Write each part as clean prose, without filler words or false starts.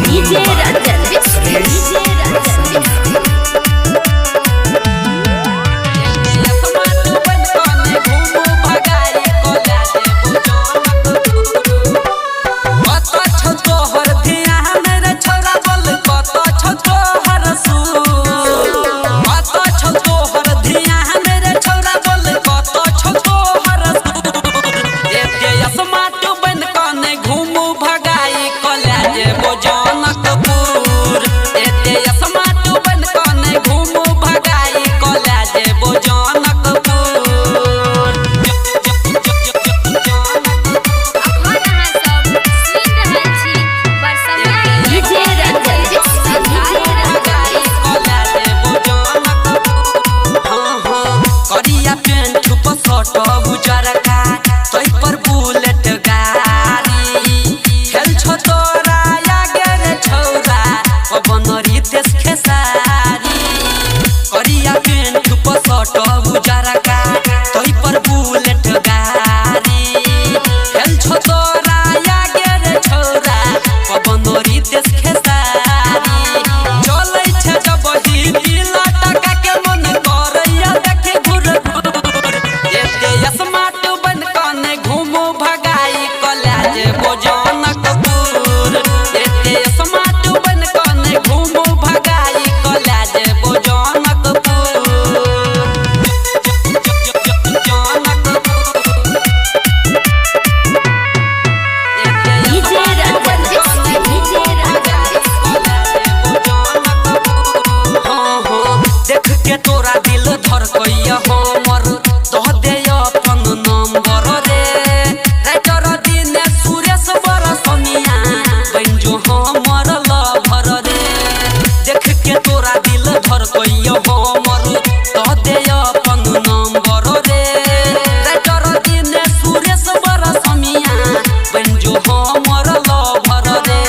DJ Ranjan Mishra, DJ Ranjan Mishra. अखन अहाँ सब सुनि रहल छी बरसमिया DJ Ranjan Mishra, DJ Ranjan Mishra. करिया पेंट पर शर्ट उजरका तै पर बुलेट गाड़ी खेल छो तोरा आगे रे छौरा पवन रितेश खेसारी। करिया पेंट पर शर्ट उजरका तै पर बुलेट गाड़ी खेल छो तोरा आगे रे छौरा पवन रितेश खेसारी। चलै छै जब ही दिल टका के मन करैया देखे घुर घुर। एते स्मार्ट बन कने घूमो भगाई कला जे जनकपुर। एते स्मार्ट बन कने घूमो भगाई कला जे Janakpur. DJ Ranjan Mishra, DJ Ranjan Mishra. हाँ हाँ, देख के तोरा दिल धड़कैया हमर दह दे अपन नंबर रे। राइटर दिने सुरेश बरसनिया बन जो हमर लभर रे। देख के तोरा दिल धड़कैया हमर दह दे अपन नंबर रे। राइटर दिने सुरेश बरसनिया बन जो हमर लभर रे।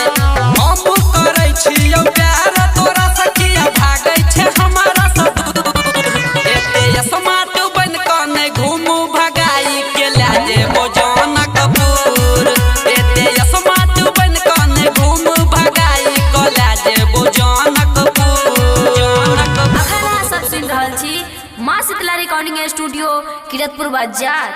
हम करै छियौ प्यार तोरा सखिया भागै छै हमारा सब दूर। एते स्मार्ट बन कने घूमू भगाई के ला जेबो जनकपुर। एते स्मार्ट बन कने घूमू भगाई के ला जेबो जनकपुर। अखन अहाँ सब सुनि रहल छी माँ शीतला रिकॉर्डिंग स्टूडियो किरतपुर बाजार।